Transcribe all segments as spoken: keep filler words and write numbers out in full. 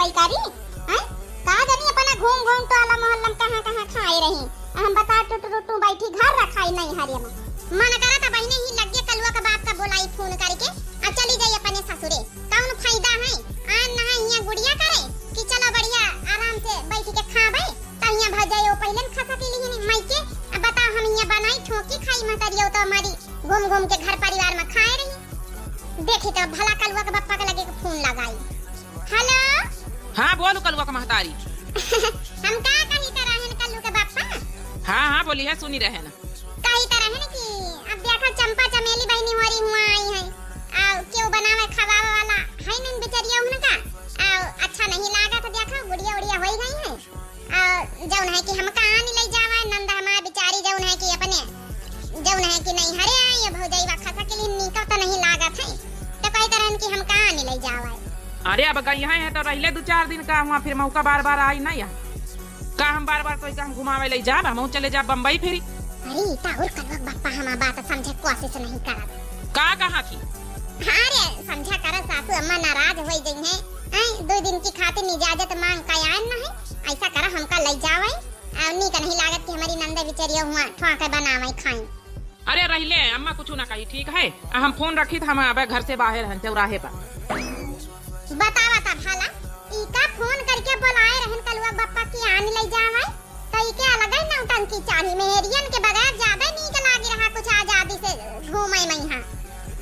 आई करी, हैं? का जानी अपना घूम घूम टोला मोहल्ला में कहाँ कहाँ खाए रही। हम बता टुटुरु टू बैठी घर रखाई नैहरे में। मन करत बहिनी ही लगे कलुआ के बाप का बोलाई फोन करके, आ चली जाई अपने ससुरे। कौन फायदा है? आन नहा हियाँ गुड़िया करे कि चलो बढ़िया आराम से बैठ के खाबे। त हियाँ भौजाई वो पहिले खसा के लिए नहीं माई के। अब बताओ हम हियाँ बनाई ठोकी खाई महतरिया तो हमारी घूम घूम के घर परिवार में खाए रही। देखी तो भला कलुआ के बप्पा के लगे के फोन लगाई। हेलो। हाँ, बोलू कलुआ के महतारी। हम का कही त रहन कलुआ के बप्पा? हाँ, हाँ, बोली है, सुनी रहन। कही त रहन कि अब देखा चंपा चमेली बहिनी होरी हुआ आई है, आ केहू बनावे खवावे वाला है नहीं बेचारिया उनका, आ अच्छा नहीं लागत, देखा गुड़िया उड़िया होई गई है। आ, जौन है कि हमका आनी लई जावा, नंद हमार बिचारी जौन है कि अपने, जौन है कि नैहरे आई, ये भौजैया खसा के लिए निकल तो नहीं लागत है, तो कही तरहन कि हमका आनी लई जावा। अरे, अब गई है, है तो रहले दो चार दिन का हुआ, फिर मौका बार बार आई ना या। का हम बार बार तो का हम घुमावे लई जाब, हम चले जाब बम्बई फिरी। अरे, ई तो और कलुआ के बप्पा हमार बात समझे कोशिश नहीं करत। का कहा थी? हाँ रे, समझा कर सासू अम्मा नाराज होई जइहैं। हैं, दो दिन की खातिर इजाजत मांग के आयन न है, ऐसा करा हमका लई जावे। आ नीक नहीं लागत कि हमारी नंद बिचरिया हुआ ठुआ के बनावे खाई। अरे रहिले, अम्मा कुछ ना कही, ठीक है? आ हम फोन रखी त हम अबे घर से बाहर हन चौराहे पर। बतावा ता भला, ई का फोन करके बोलाए रहन कलुआ बप्पा की आन लई जावे? तो ई के अलग ही नौटंकी चाही, मेहरियन के बगैर ज्यादा नीक लागी रहा कुछ आजादी से घूमे मइहाँ।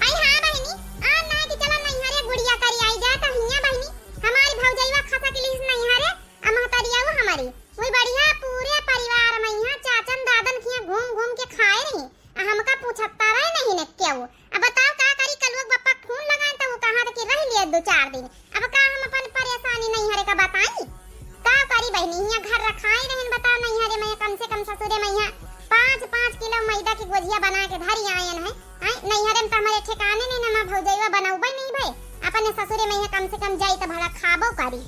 आई हाँ बहिनी, आन ना कि चला नैहरे गुड़िया करी आई जा, तो हियाँ बहिनी, हमारी भौजैया खसा के लिए नैहरे, आ महतरियाऊ हमारी, वही बढ़िया पूरे परिवार मइहाँ चाचन दादन खियाँ घूम घूम के खाए रही। आ हमका पूछता रहे नहीं ने केहू। अब बताओ का करी, कलुआ के बप्पा फोन लगाए तो वो कहा था कि रह लिए दो चार दिन। अब का हम अपन परेशानी नैहरे का बताई? का करी बहिनी, हियाँ घर रखाए रहन, बताओ नैहरे में कम से कम ससुरे में यहाँ पाँच पाँच किलो मैदा की गोजिया बना के धरी आयन है। आय, नैहरे में तो हमारे ठिकाने नहीं ना, भौजैया बनौबे नहीं भाई, अपने ससुरे में यहाँ कम से कम जाई तो भला खाबो करी।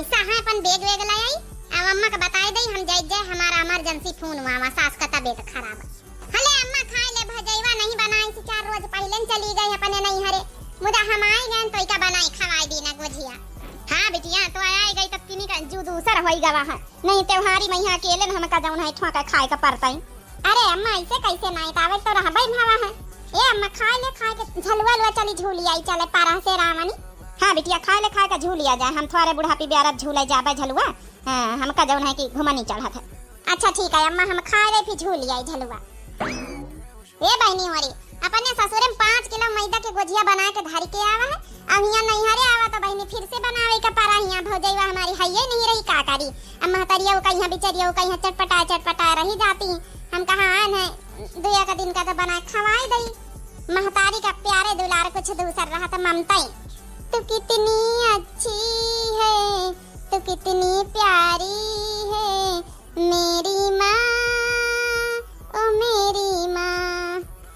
ऐसा है अपन बैग वैग ले आई, अब अम्मा का बताए दई, हम जाई जाए, हमारा इमरजेंसी फोन हुआ, हमार सास का तबीयत खराब। हले अम्मा, खाए ले भजैवा नहीं बनाई से चार रोज पहिले न चली गई अपने नैहरे। मुदा हम आई गए तो इका बनाई खवाई दी ना गोझिया। हाँ बिटिया, तो आई गई तब किनी का जू दूसर होई गवा है। नहीं त्योहारी मइहाँ अकेले न हमका जौन है ठोका खाए का पड़ता ही। अरे अम्मा, ऐसे कैसे नहीं तावे तो रहबई भावा है। ए अम्मा, खाए ले, खाए के झलुआ लुआ चली झूली आई चले पारा से रावणी। हाँ बिटिया, खाए ले, खाए के झूलिया जाए, हम थोड़े बुढ़ापी ब्यारत झूले जाबे झलुआ। हाँ, हमका जौन है कि घुमनी चढ़त है। अच्छा ठीक है अम्मा, हम खाए ले फिर झूली आई झलुआ। ए बहिनी होरी, अपने ससुरे में पाँच किलो मैदा के गोझिया बना के धर के आवा है। अब हियाँ नैहरे आवा तो बहिनी फिर से बनावे के परा, हियाँ भौजैया हमारी हइये नहीं रही, का करी। अब महतरिया वो कहियाँ बिचरिया वो कहियाँ चटपटाए चटपटाए रही जाती। हम कहा आन है, दुया का दिन का तो बना के खवाए दई। महतारी का प्यारे दुलार कुछ दूसर रहा तो ममता ही। तू कितनी अच्छी है, तू कितनी प्यारी है, मेरी माँ, ओ मेरी माँ।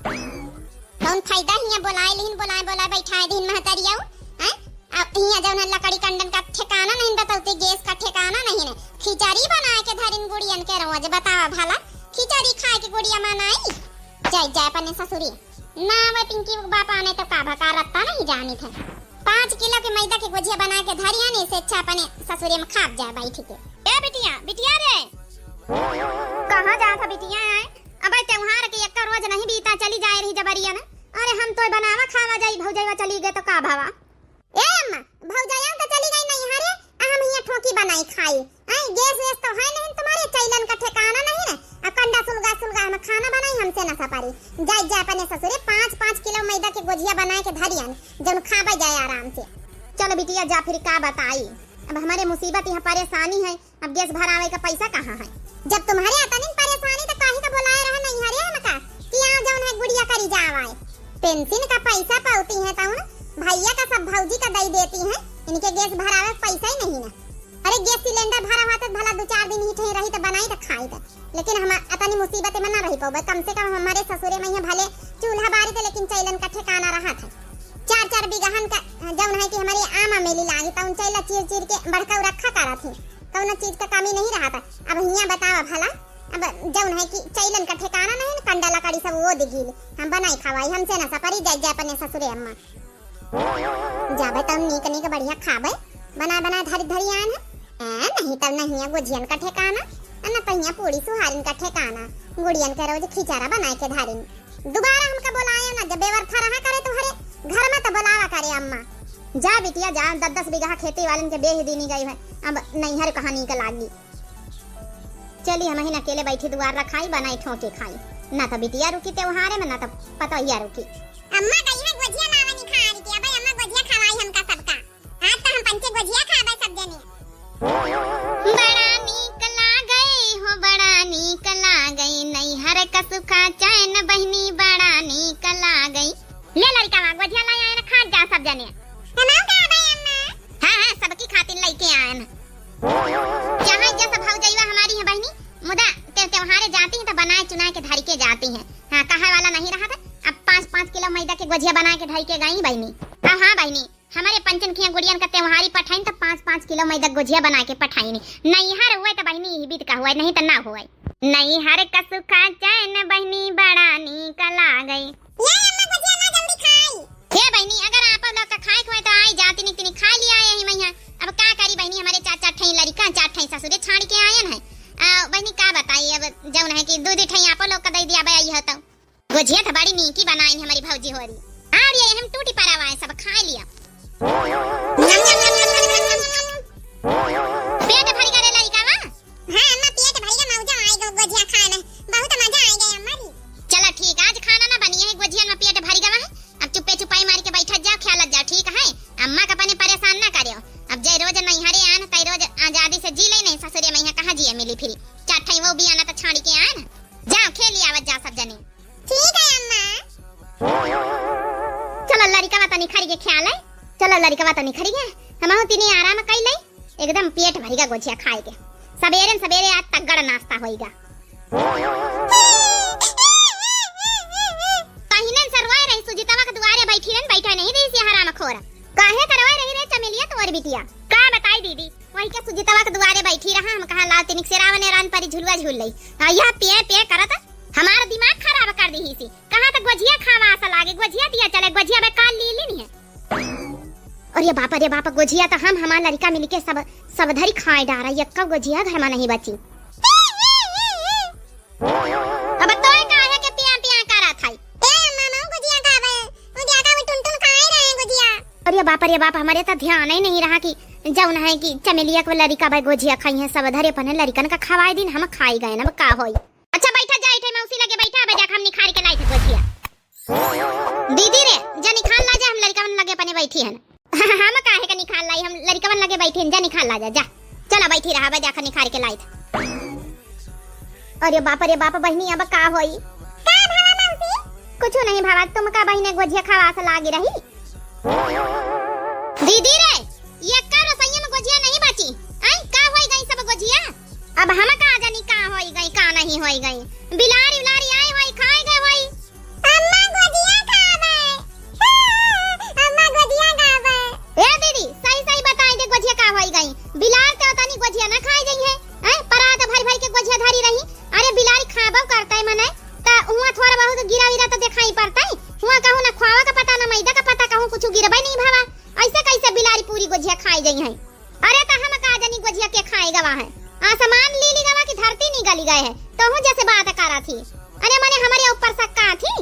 कौन फायदा हियाँ बोलाए लिहिन, बोलाए, बोलाए बैठाए दिहिन महतरिया, हैं? अब हियाँ जौन है लकड़ी कंडन का ठिकाना नहीं, बतौती गैस का ठिकाना नहीं है। खिचड़ी बनाए के धरिन गुड़ियन के रोज, बतावा भला, खिचड़ी खाए के गुड़िया मनाई? जाए, जाए अपने ससुरी। ना आवे पिंकी के बाप आने तो का भका रत्ता नहीं जानी थे। पाँच किलो के मैदा के गोझिया बना के धरिया ने से अच्छा अपने ससुरे में खाप जाए बैठ के। ए बिटिया, बिटिया रे। कहाँ जात है बिटिया आए? अबे त्योहार के एक रोज नहीं बीता, चली जाए रही जबरिया में। अरे हम तो बनावा खावा जाई, भौजैया चली गए तो का भावा? ए अम्मा, भौजाइयाँ तो चली गई नैहरे, आ हम हियाँ ठोकी बनाई खाई। आई, गैस वैस तो है नहीं तुम्हारे, चैलन का ठिकाना नहीं ना। आ कंडा सुलगा सुलगा हम खाना बनाई, हमसे ना सपारी। जाए जाए अपने ससुरे, पाँच पाँच किलो मैदा के गोझिया बनाए के धरियन, जौन खाबे जाए आराम से। चलो बिटिया जा फिर का बताई, अब हमारे मुसीबत यहाँ परेशानी है। अब गैस भरावे का पैसा कहाँ है? जब तुम्हारे अतनी परेशानी तो काहे का बुलाए रहा नैहरे हमका कि आ जौन है गुड़िया करी जावाए। पेंशन का पैसा पावती है तौन भैया का सब भौजी का दई देती हैं, इनके गैस भरावे का पैसा ही नहीं ना। अरे गैस सिलेंडर भरा हुआ तो भला दो चार दिन ही ठही रही तो बनाई तो खाई तो, लेकिन हम अतनी मुसीबत में ना रही पावे। कम से कम हमारे ससुरे में भले चूल्हा बारी थे लेकिन चैलन का ठिकाना रहा था। चार चार बीघहन का जौन है कि हमारी आमा मेली लागी तौन चैला चीर चीर के बड़का रखा करा थी। कौनो चीज का कमी नहीं रहा था। अब हियाँ बतावा भला, अब जौन है कि चैलन का ठिकाना नहीं, कंडा लकड़ी सब वो दिगील, हम बनाई खवाई, हमसे ना सपरी, जाए जाए अपने ससुरे अम्मा। जाबे तब नीक नीक बढ़िया खाबे, बनाए बनाए धरी धरी आएन है। ए, नहीं तब नहीं है गोझियन का ठेकाना, न पहिया पूड़ी सुहारिन का ठेकाना। गुड़ियन के रोज खिचड़ा बनाए के धारिन। दोबारा हमका बोलाए ना, जब बेवरफा रहा करे तुम्हारे घर में तो बोलावा करे अम्मा। जा बिटिया जा, दस दस बीघा खेती वालन के बेह दीनी गई है, अब नैहर कहाँ नीक लागी। चली हम ही अकेले बैठी दुआर रखाई, बनाई ठोके खाई, ना तो बिटिया रुकी त्योहारे में, ना तो पतोहिया रुकी। अम्मा गई है गोझिया लावनी खाए के, अबे अम्मा गोझिया खवाई हमका सबका। आज तो हम पंचे गोझिया खाबे सब जने। बड़ा नीक लागई हो, बड़ा नीक लागई, नैहर का सुखा चैन बहिनी, बड़ा नीक लागई। ले लड़िका, गोझिया लाई आएन, खा जा सब जने। हमार का बा अम्मा? हाँ, हाँ, सबकी खातिन लइके आएन। चाहे जस भौजइवा हमारी है बहिनी, मुदा ते त्योहारे जाती हैं तो बनाए चुनाए के धरी के जाती हैं। हाँ, कहे वाला नहीं रहा था, अब पाँच पाँच किलो मैदा के गोझिया बनाए के धरी के गई बहिनी। अब हाँ बहिनी, हमरे पंचन खिया गुड़ियन का त्योहारी पठाइन तो पाँच पाँच किलो मैदा गोझिया बनाए के पठाइन। नैहर हुए तो बहिनी यही बीत का हुए, नहीं तो ना हुए। नैहर का सुखा चैन बहिनी बड़ा नीक लागई। ले अम्मा गोझिया ला जल्दी खाई। हे बहिनी, अगर आप लोग का खाए के होए तो आई जा, तिनिक तिनिक खा लिया यही मैया। अब का करी बहिनी, हमरे चार चार ठई लड़िका, चार ठई ससुरे छाड़ के आयन है। आ, बहिनी का बताई, अब जौन है कि दू दू ठई आप लोग का दे दिया बे, आई हो तो। गोझिया तो बड़ी नीकी बनाई हमारी भौजी होरी। और ये हम टूटी परावा है, सब खा लिया। पेट भर गए लड़िका वा। हाँ अम्मा, पेट भर गया, मौजा आए गो गोझिया खाए में, बहुत मजा आए गया अम्मा जी। चला ठीक, आज खाना ना बनी है, गोझिया में पेट भर गवा है। अब चुप्पे चुपाई मार के बैठत जाओ, ख्यालत जाओ, ठीक है? अम्मा का अपने परेशान ना करियो। अब जे रोज नैहरे आन, तै रोज आजादी से जी ले नहीं, ससुरे में यहाँ कहाँ जिए मिली फिरी। चार ठई वो भी आना तो छाड़ी के आन। जाओ खेली आवत जा सब जने। ठीक है अम्मा। चलो लड़िका तनी खड़ी के ख्याल है, चलो लड़िका तनी खड़ी के, हमहू तिनी आराम कई ले। एकदम पेट भरिगा गोझिया खाए के। सबेरे न सबेरे आज तगड़ नाश्ता होइगा। पहिनन से रोए रही सुजितवा के दुआरे बैठी रहन, बैठे नहीं दी सी हराम खोर। काहे करवाए रही रे चमेलिया तोर बिटिया? का बताई दीदी, वही के सुजितवा के दुआरे बैठी रहा, हम कहा लाओ तिनिक से रावन रान परी झुलुआ झूल लई। आ यह पे पे करत हमार दिमाग खराब कर दी ही सी। कहा तो गोझिया खावा आसा लागे, गोझिया दिया चले, गोझिया बे काल ली लीन है। अरे बाप, अरे बाप, गोझिया तो हम हमार लड़िका मिलके सब, सब धरी खाए डारा, यक्का गोझिया घर में नहीं बची। अब तोय काहे के पिया पिया करत हई? ए मामा, गोझिया खाबे, गोझिया खाबे, टुनटुन खाए रहे गोझिया। अरे बाप, अरे बाप, हमारे तो ध्यान ही नहीं रहा कि जौन है कि चमेलिया के लड़िका बे गोझिया खाई है, सब धरे पने लड़िकन का खवाए दिन, हम खाई गए ना, अब का होई? अच्छा बैठा जा, इठे मौसी लगे बैठा, अब जाके हम निखार के लाई थे गोझिया। दीदी रे, जा निखार ला जा, हम लड़िकवन लगे अपने बैठी हन। हम काहे का निखार लाई, हम लड़िकवन लगे बैठी हन, जा निखार ला जा, जा। चला बैठी रहा, अब जाकर निखार के लाई थे। अरे बाप रे बाप, बहिनी अब का होई? का भवा मौसी? कुछ नहीं भवा, तुमका बहिने गोझिया खावा से लागी रही। दीदी रे, ये का रसोईया में गोझिया नहीं बची? आई, का होई गई सब गोझिया? अब हम का जानी का होई गई, का नहीं होई गई। बिलारी उलारी आई होई, खाए गए होई। अम्मा गोझिया खाबे। अम्मा गोझिया खाबे। ए दीदी, सही सही बताई दे, गोझिया का होई गई? बिलार ते उतनी गोझिया ना खाए गई है। हैं? परात भर भर के गोझिया धरी रही। अरे बिलारी खाबो करता है मने, त हुआ थोड़ा बहुत गिरा विरा तो दिखाई पड़ता है। हुआ कहूँ ना खोवा का पता, ना मैदा का पता, कहूँ कुछ गिरबे नहीं भवा। ऐसे कैसे बिलारी पूरी गोझिया खाई गई है? अरे त हम का जानी गोझिया के खाए गवा है? आसमान लीली गवा कि धरती नी गली गए है? तोहू जैसे बात करा थी। अरे मने हमारे ऊपर शक का थी?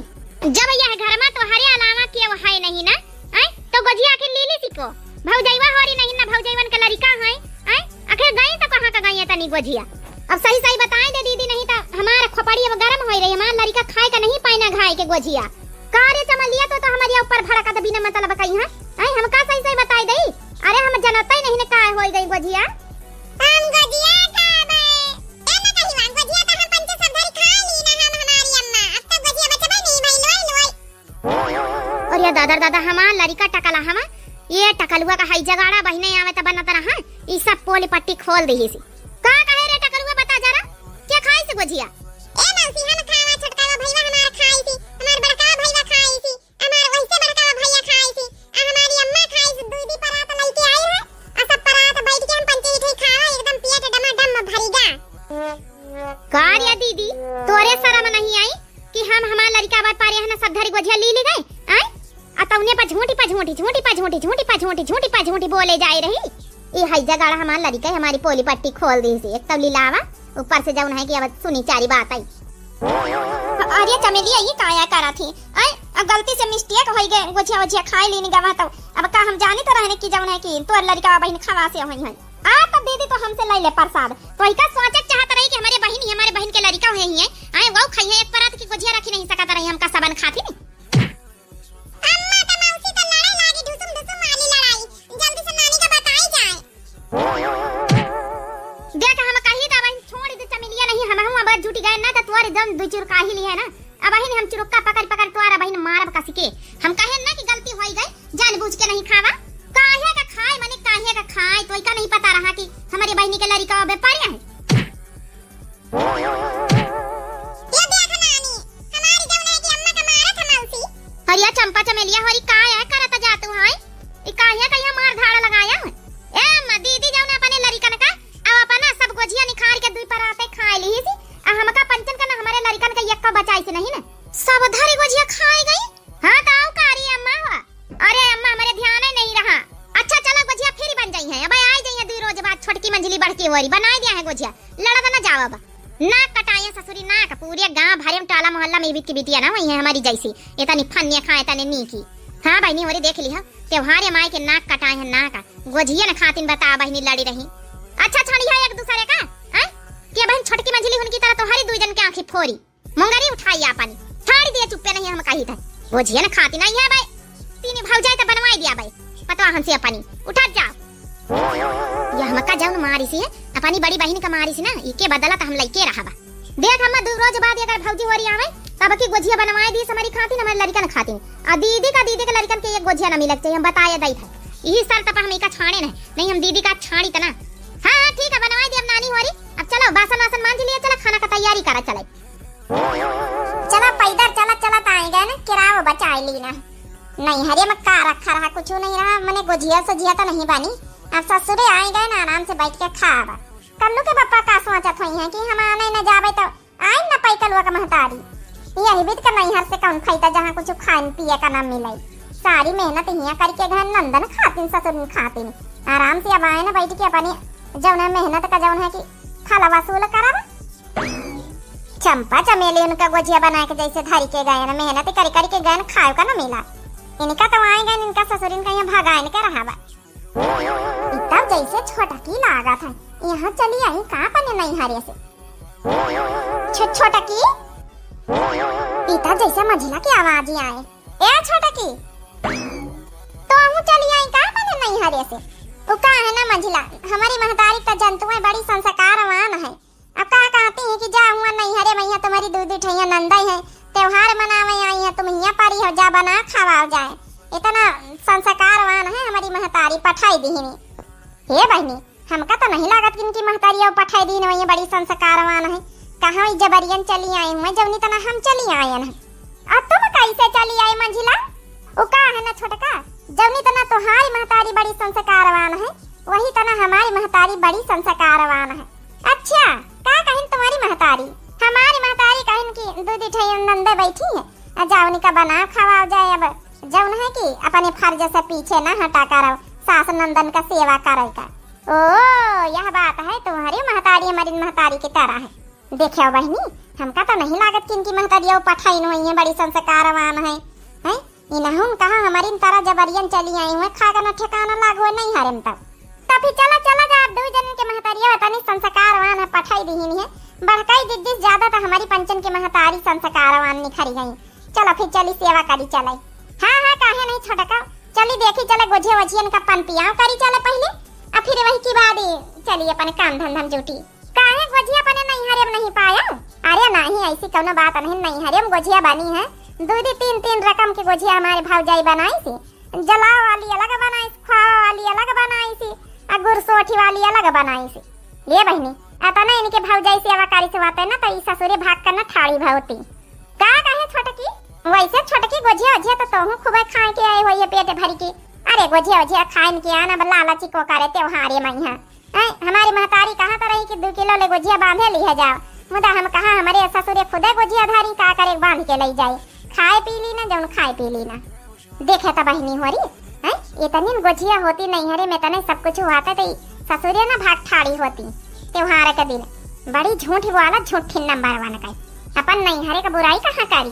जब यह घर में तोहरे अलावा केहू है नहीं ना, आय? तो गोझिया के लीली सिको। भौजैवा होरी नहीं ना, भौजैवन के लड़िका है, आय? आखिर गई तो कहाँ का गई है तनी गोझिया? अब सही सही बताए दे दीदी, नहीं तो हमार खोपड़ी अब गरम होई रही, हमार लड़िका खाए का नहीं पाई ना घाई के गोझिया। का रे चमलिया, तो, तो हमारे ऊपर भड़कत बिना मतलब कही है? आय, हम का सही सही बताई दई? अरे हम जनता ही नहीं ने काय होई गई गोझिया। हम गोझिया खाबे। ए ना कहिवा, गोझिया तो हम पंचे सब धरी खा ली ना हम हमारी अम्मा। अब तो गोझिया बचबे नहीं भई, लोई लोई। अरे दादा दादा, हमार लड़िका टकला हवा। ये टकलुआ का हई जगाड़ा बहिने आवे त बनत रहा। ई सब पोली पट्टी खोल दीही सी। का कहे रे टकलुआ, बता जरा, के खाई से गोझिया? ए मौसी, हम खावा, छोटका भईवा हमार खाई सी, हमार बड़का भईवा खाई सी। हमार वैसे बड़का भैया खाई थी, आ हमारी अम्मा खाई थी, दूधी परात लइके आई है, आ सब परात बैठ के हम पंचे इठे खावा, एकदम पेट डमाडम भरी गा। का रे दीदी, तोरे शरम नहीं आई कि हम हमार लड़िका बात पारे है ना सब धरी गोझिया ली ली गए, आय? आ तौने पर झूठी पर झूठी, झूठी पर झूठी, झूठी पर झूठी, झूठी पर झूठी बोले जाए रही। ई हैजा गाड़ा हमार लड़िका हमारी पोली पट्टी खोल दीसी, एक तौ लिलावा, ऊपर से जौन है कि अब सुनी चारी बात आई। अरे चमेलिया, ई काया करत ही? आय, अब गलती से mistake होई गए, गोझिया ओझिया खाए लीनी गवा तौ। अब का हम जानी तो रहने कि जौन है कि तोर लड़िका बहिन खवासे होई है। आ तब दीदी तो हमसे ले ले प्रसाद। तो इका सोचक चाहत रही कि हमरे बहिन ही हमरे बहिन के लड़िका हुए ही है। आय, वो खाई है एक परात की गोझिया रखी नहीं सकत रही हमका सबन खाती नहीं। अम्मा त मौसी त लड़े लागी, ढुसुम ढुसुम वाली लड़ाई। जल्दी से नानी का बताई जाए। देख हम कही त बहिन छोड़ दे चमेलिया नहीं, हम हूँ अब जुटी गए ना त तोर एकदम दो चुरकाही ली है ना। अब बहिन हम चुरुक्का पकड़ पकड़ तोर बहिन मारब कसी के। हम कहे ना कि गलती होई गई, जानबूझ के नहीं खावा। काहे का खाए मने काहे का खाए, तो इका नहीं पता रहा कि हमरे बहिनी के लड़िका बेपारी है। ये देख नानी, हमारी जौन है कि अम्मा का मारत है मौसी। अरे चंपा चमेलिया होरी का है करत जा तू है? ई काहे का यहाँ मार धाड़ लगाया है? ए अम्मा, दीदी जौन अपने लड़िकन का, अब अपना सब गोझिया निखार के दुई पराते खाए लीसी, आ हमका पंचन का ना हमरे लड़िकन का यक्का बचाई से नहीं ना। सब धरी गोझिया खाए गई। हाँ, त आऊ कारी अम्मा हो। अरे अम्मा, हमरे ध्यान ही नहीं रहा। अच्छा, चला, गोझिया फिर बन जाई है। अब आई जाई है दुई रोज बाद, छोटकी मंझली बड़की होरी बनाए दिया है गोझिया। लड़त ना जावा बा। नाक कटाए ससुरी नाक, पूरे गांव भरे में टोला मोहल्ला में बिकी बिटिया ना हुई है हमारी जैसी। इतनी फन्निया खाए, इतने नीकी। हाँ बहिनी होरी देख ली है, त्योहार माई के नाक कटाए है नाक। गोझिया न खातिन बता बहिनी लड़ी रही। अच्छा, छड़ी है एक दूसरे का, हैं? के बहिन छोटकी मंझली उनकी तरह तोहरी दुई जन के आंखी फोरी। मुंगरी उठाई आपनी, छाड़ी दिया, चुप्पे नहीं हम कही थे। गोझिया न खाती नहीं है बे, तीनी भौजाई त बनवाई दिया बे, पतवा हमसे अपनी, उठा जा। ये हमका जौन मारी सी है, अपनी बड़ी बहिन का मारी सी ना, इके बदला त हम लइके रहबा। देख अम्मा, दू रोज बाद अगर भौजी होरी आवे, तब की गोझिया बनवाई दी हमारी खातिन, हमारे लड़िकन खातिन। आ दीदी का, दीदी के लड़िकन के एक गोझिया ना मिलक चाहिए, हम बताए दई थे। यही शर्त पर हम इका छाड़े नहीं, नहीं हम दीदी का छाड़ी तना। हाँ, हाँ, ठीक है, बनवाई दी अब नानी होरी। अब चलो, बासन वासन मांज लिए, चलो खाना का तैयारी करा चले। चला पैदल चलत चलत आए गए ना, किराओ बचाए ली ना। नैहरे में का रखा रहा, कुछ नहीं रहा, मने गोझिया सोझिया तो नहीं बनी। अब ससुरे आए गए ना, आराम से बैठ के खाब। कल्लू के पापा का सोचत होई हैं कि हम आने न जाबे तो आए न पाई कलुआ का महतारी। यही बीत का नैहर से कौन फायदा जहाँ कुछ खान पिए का ना मिले। सारी मेहनत हियाँ करके घर नंदन खातिन ससुरन खातिन। आराम से अब आए न बैठ के अपनी जौन है मेहनत का जौन है कि फल वसूल करब। चंपा चमेली उनका गोझिया बना के जैसे धरी के गयन, मेहनत करी करी के गयन, खाए का न मिला। इनका तो आए गयन, इनका ससुरिन का यहाँ भगायन के रहा बा। ई तब जैसे छोटकी लागत है, यहाँ चली आई का अपने नैहरे से। छो-, छोटकी? ई तब जैसे मंझिला की आवाज ही आए, "ए छोटकी, तो हमहू चली आई का अपने नैहरे से?" उ का है ना मंझिला, हमारी महतारी तो जंतुए बड़ी संस्कारवान है। अब का कहती है कि जा हुआ नैहरे में, यहाँ तुम्हारी दू दू ठैया नंदई है, त्योहार मनावे आई है, तुम यहाँ परी हो, जा बना खवाओ जाए। इतना संस्कारवान है हमारी महतारी, पठाई दीहिनी। हे बहिनी, हमका तो नहीं लागत कि इनकी महतारी अब पठाई दीहिन, वही बड़ी संस्कारवान है। कहाँ ई जबरियन चली आई हुए, जौनी तना हम चली आयन है। अब तुम कैसे चली आई मंझिला? उ का है ना छोटका, जौनी तना तोहारी महतारी बड़ी संस्कारवान है, वही तना हमारी महतारी बड़ी संस्कारवान है। अच्छा, का कहिन तुम्हारी महतारी? हमारी महतारी कहिन कि दू दी ठई नंदे बैठी है, आ जाओ उनका बनाओ खवाओ जाए। अब जौन है कि अपने फर्ज से पीछे ना हटा करो, सास नंदन का सेवा करे का। ओ, यह बात है, तुम्हारी महतारी हमारी महतारी की तरह है। देखो बहिनी, हमका तो नहीं लागत कि इनकी महतारी अब पठाइन हुई है, बड़ी संस्कारवान है, हैं? इनहुन कहा हमारी तरह जबरियन चली आई हुए, खा के ना ठिकाना लाग हुए नहीं हरे में तब। तब फिर चला, चला जा, अब दू जन के महतारिया तनी संस्कारवान है, पठाई दीहिन है। बड़काई जिद्दी से ज्यादा तो हमारी पंचन के महतारी संस्कारवान निखरी गई। चलो फिर चली सेवा करी चले। हाँ, हाँ, काहे नहीं छोटका, चली देखी चले गोझे वझियन का पन पियाव करी चले पहले, आ फिर वही की बाद ही चली अपन काम धंधा में जुटी। काहे गोझिया अपने नैहरे में नहीं पाया? अरे नहीं, ऐसी कौनो बात नहीं, नैहरे में गोझिया बनी है। दू दी तीन तीन रकम की गोझिया हमारे भौजाई बनाई सी, जलाव वाली अलग बनाई सी, खोआ वाली अलग बनाई सी, आ गुरसोठी वाली अलग बनाई सी। ले बहिनी, अतना इनके भौजाई सेवा करी से बात है ना, तो ई ससुरे भाग कर ना ठाड़ी भवती। का कहे छोटकी? वैसे छोटकी गोझिया ओझिया तो तोहू खूबे खाए के आए होइए पेट भरी की। अरे गोझिया ओझिया खाइन के आना, अब लालची को करे त्योहारे में यहाँ। हैं, हमारी महतारी कहा तो रही कि दू किलो ले गोझिया बांधे लिहे जाओ, मुदा हम कहा हमारे ससुरे खुदे गोझिया धारी, का करे बांध के ले जाए, खाए पी ली ना, जौन खाए पी ली ना। देखे तो बहिनी होरी, हैं? इतनी न गोझिया होती नैहरे में, तने सब कुछ हुआ था, तो ई ससुरे ना भाग ठाड़ी होती। त्योहार के दिन बड़ी झूठी वाला, झूठी नंबर वन का। अपन नैहरे का बुराई कहाँ करी?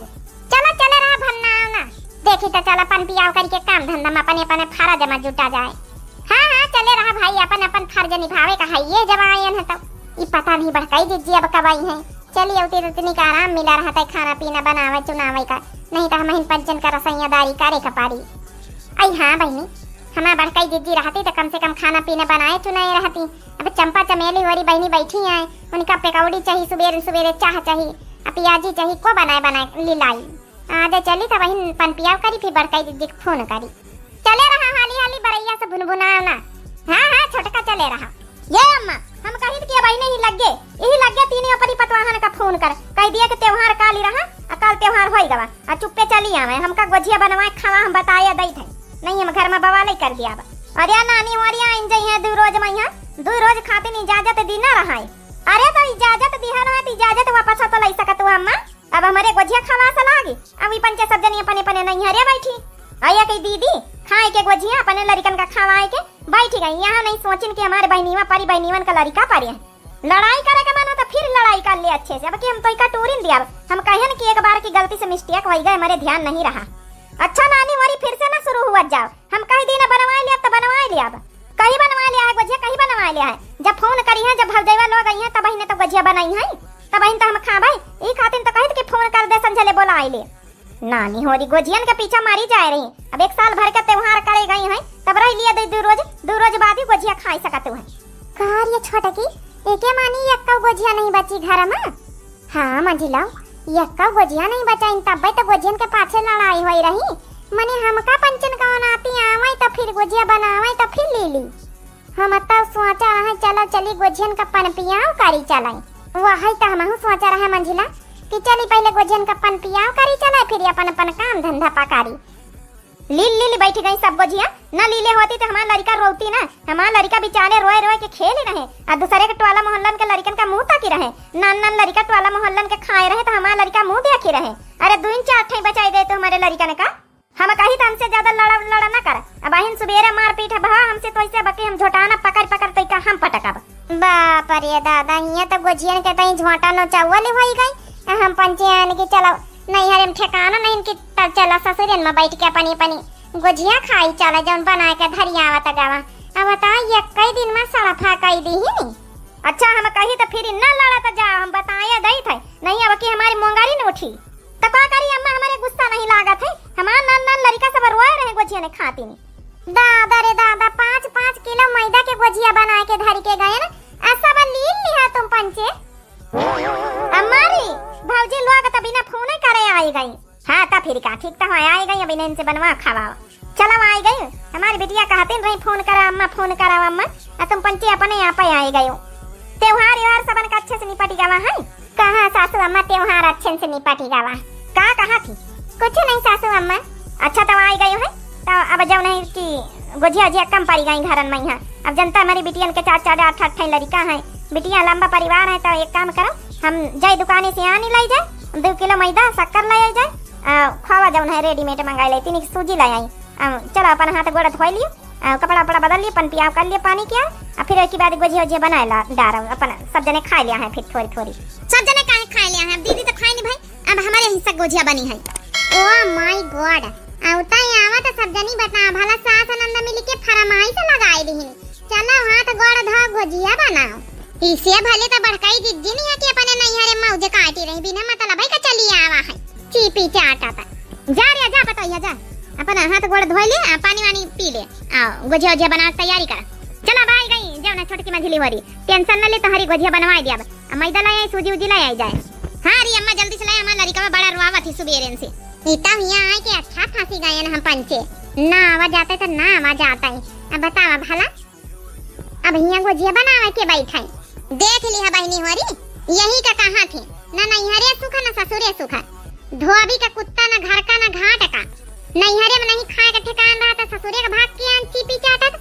चलो, चले रहा भन्ना ना। देखी तो चल, अपन पियाव करी के काम धंधा में अपने, अपने फर्ज में जुटा जाए। हाँ, हाँ, चले रहा भाई, अपन, अपन फर्ज निभावे का है, ये जब आयन है तो। ई पता नहीं बड़काई जिज्जी अब कब आई हैं। चली अउती तो तनिक आराम मिला रहत है, खाना पीना बनावे चुनावे का, नहीं तो हमहिन पंचन का रसोईयादारी करे का पारी। आई हाँ बहिनी, हमार बड़काई जिज्जी रहती तो कम से कम खाना पीना बनाए चुनाए रहती। अब चंपा चमेली होरी बहिनी बैठी हैं, उनका पकौड़ी चाही, सुबेरे सुबेरे चाह चाही, आ पियाजी चाही, को बनाए बनाए लिलाई। आजे चली तब बहिन पनपियाव करी, फिर बड़काई जिज्जी के फोन करी। चले रहा हाली हाली बरैया से भुनभुनाव ना। हाँ, हाँ, छोटका चले रहा। ये अम्मा, हम कहित कि अब अइने ही लग्गे, यही लग्गे तीनी अपनी पतवाहन का फोन कर, कहि दिया कि त्योहार काली रहा, आ काल त्योहार होई गवा, आ चुप्पे चली आवे, हमका गोझिया बनवाए खावा हम बताए दई थे, नहीं हम घर में बवाल ही कर दिया बा। अरे नानी हो, अरे आइन जइहे दू रोज में यहाँ, दू रोज खातिर इजाजत दी ना रहा है। अरे तो इजाजत दिहा रहा तो इजाजत वापस तो लई सकत हो अम्मा, अब हमरे गोझिया खवास लागी। अब ई पंचे सब जनी अपने अपने नैहरे बैठी। आया के दीदी, खाए के गोझिया अपने लरिकन का खवाए के बैठी गई। यहाँ नहीं सोचिन कि हमारे बहनीवा परी, बहनीवन का लरिका परी है। लड़ाई करे के मन हो तो फिर लड़ाई कर ले अच्छे से। अब कि हम तो इका टूरिन दिया, हम कहन कि एक बार की गलती से mistake होई गए, हमारे ध्यान नहीं रहा। अच्छा नानी, वरी फिर से ना शुरू हुआ जाओ। हम कहि दीन बनवाए लिया, तो बनवाए लिया। अब कहीं बनवाए लिया है गोझिया, कहीं बनवाए लिया है। जब फोन करी है, जब भौजैवा लोग आई हैं, तब अहिने तो गोझिया बनाई है, तब अहिन तो हम खाबै। ई खातिन तो कहित कि फोन कर दे, संझले बोला आई ले। नानी होरी गोझियन के पीछा मारी जाए रही। अब एक साल भर के त्योहार करे गई हैं, तब रह लिया दे दू रोज, दू रोज बाद ही गोझिया खाई सकत है। का रे छोटकी, एके मानी एक्का गोझिया नहीं बची घर में? हाँ मंझिला, एक्का गोझिया नहीं बचाइन, तब्बे तो गोझियन के पाछे लड़ाई होई रही। मने हमका पंचन कौन आती आवै तो फिर गोझिया बनावै तो फिर ली ली। हम तो सोचा रहे चलो चली गोझियन का पनपियाव करी चलाई। वही तो हमहू सोचा रहे मंझिला कि चली पहले गोझियन का पनपियाव करी चलाई, फिर अपन अपन काम धंधा पकारी। लील लील बैठ गई सब गोझिया। न लीले होती तो हमार लड़िका रोती ना, हमार लड़िका बेचारे रोए रोए के खेल रहे, आ दूसरे के टोला मोहल्लन के लड़िकन का मुंह ताकी रहे। नान नान लड़िका टोला मोहल्लन के खाए रहे तो हमार लड़िका मुंह देखी रहे। अरे दुइन चार ठे बचाई दे तो हमारे लड़िकन का। हम कही तो हमसे ज्यादा लड़ा लड़ा ना कर। अब अहिन सुबेरे मारपीट भवा हमसे तो ऐसे बकी हम झोटाना पकड़ पकड़ तो का हम पटकब। बाप रे दादा, हियां तो गोझियन के तई झोंटा नोचौवल होई गई। हम पंचे आन के चलो नैहरे में ठिकाना नहीं कि तब चला ससुरन में बैठ के अपनी अपनी गोझिया खाई चला, जौन बना के धरियावत गवा। अब बता, एक्कई दिन में सड़फा कई दीही नी। अच्छा, हम कही तो फिर ना लड़त जा, हम बताए दई थे, नहीं अब की हमारी मोंगारी न उठी। तो का करी अम्मा, हमारे गुस्सा नहीं लागत है, हमार नान नान लड़िका सब रोए रहे गोझिया ने खाती नी। दादा रे दादा, पाँच पाँच किलो मैदा के गोझिया बना के धर के गए ना, आ सब लील लिहा तुम पंचे। अम्मा रे, भौजी लोग तो बिना फोने करे आई गई। हाँ, त फिर का, ठीक त है, आई गई, अब इन्हें से बनवा खावा। चलो, आई गई। हमारी बिटिया कहतीन रही, "फोन करा अम्मा, फोन करा अम्मा।" आ तुम पंचे अपने आप आई गयो। त्योहार, त्योहार सबन का अच्छे से निपट गवा है। कहाँ सासू अम्मा, त्योहार अच्छे से निपट गवा। का कहा थी? कुछ नहीं सासू अम्मा। अच्छा, तब आई गयो है, तो अब जब नहीं कि गोझिया, गोझिया कम पड़ी गई घरन में यहाँ। अब जनता हमारी बिटियन के चार, चार, आठ, आठ ठे लड़िका हैं, बिटिया लंबा परिवार है, तो एक काम करो, हम जाए दुकाने से आनी लाई जाए, दो किलो मैदा, शक्कर लाई आई जाए, आ, खोवा जौन है readymade मंगाई लाई, तीन सूजी लाई आई। आ, चलो अपन हाथ गोड़ धोई लियो, आ, कपड़ा उपड़ा बदल लियो, पनपियाव कर लियो पानी किया, आ फिर एक बाद गोझिया ओझिया बनाए ला डारो, अपन सब जने खाए लिया है फिर थोड़ी थोड़ी। सब जने काहे खाए लिया है? अब दीदी तो खाए नहीं भाई, अब हमारे हिस्सा गोझिया बनी है। Oh my God, आवता ही आवा तो सब जनी बता भला सास ननद मिली के फरमाइश लगाए दिहिन। चलो हाथ गोड़ धो गोझिया बनाओ। इसे भले तो बड़काई जिज्जी नहीं है कि अपने नैहरे मौज काटी रही, बिना मतलब है का चली आवा है। चीपी चाटा ता। जा रे, जा बतैया, जा। अपना हाथ गोड़ धोई ले, आ, पानी वानी पी ले। आ, गोझिया ओझिया बना के तैयारी कर। चला भाई गई, जाओ ना छोटकी मझली हो रही। Tension न ले, तोहरी गोझिया बनवाई दिया। आ, मैदा लाई आई, सूजी उजी लाई आई जाए। हाँ रे अम्मा, जल्दी से लाई, हमार लड़िका बड़ा रोआवत ही सुबेरे से। ई तब हियां आए के अच्छा फंसी गए हम पंचे। ना आवा जाता तो ना आवा जाता ही। अब बतावा भला, अब हियां गोझिया बनावे के बैठे। देख लिहा बहिनी होरी, यही का कहा थी, ना नैहरे सुख है, ना ससुरे सुख है। धोबी का कुत्ता, ना घर का, ना घाट का। नैहरे में नहीं खाए का ठिकान रहा तो ससुरे का भाग के आन चीपी चाटत।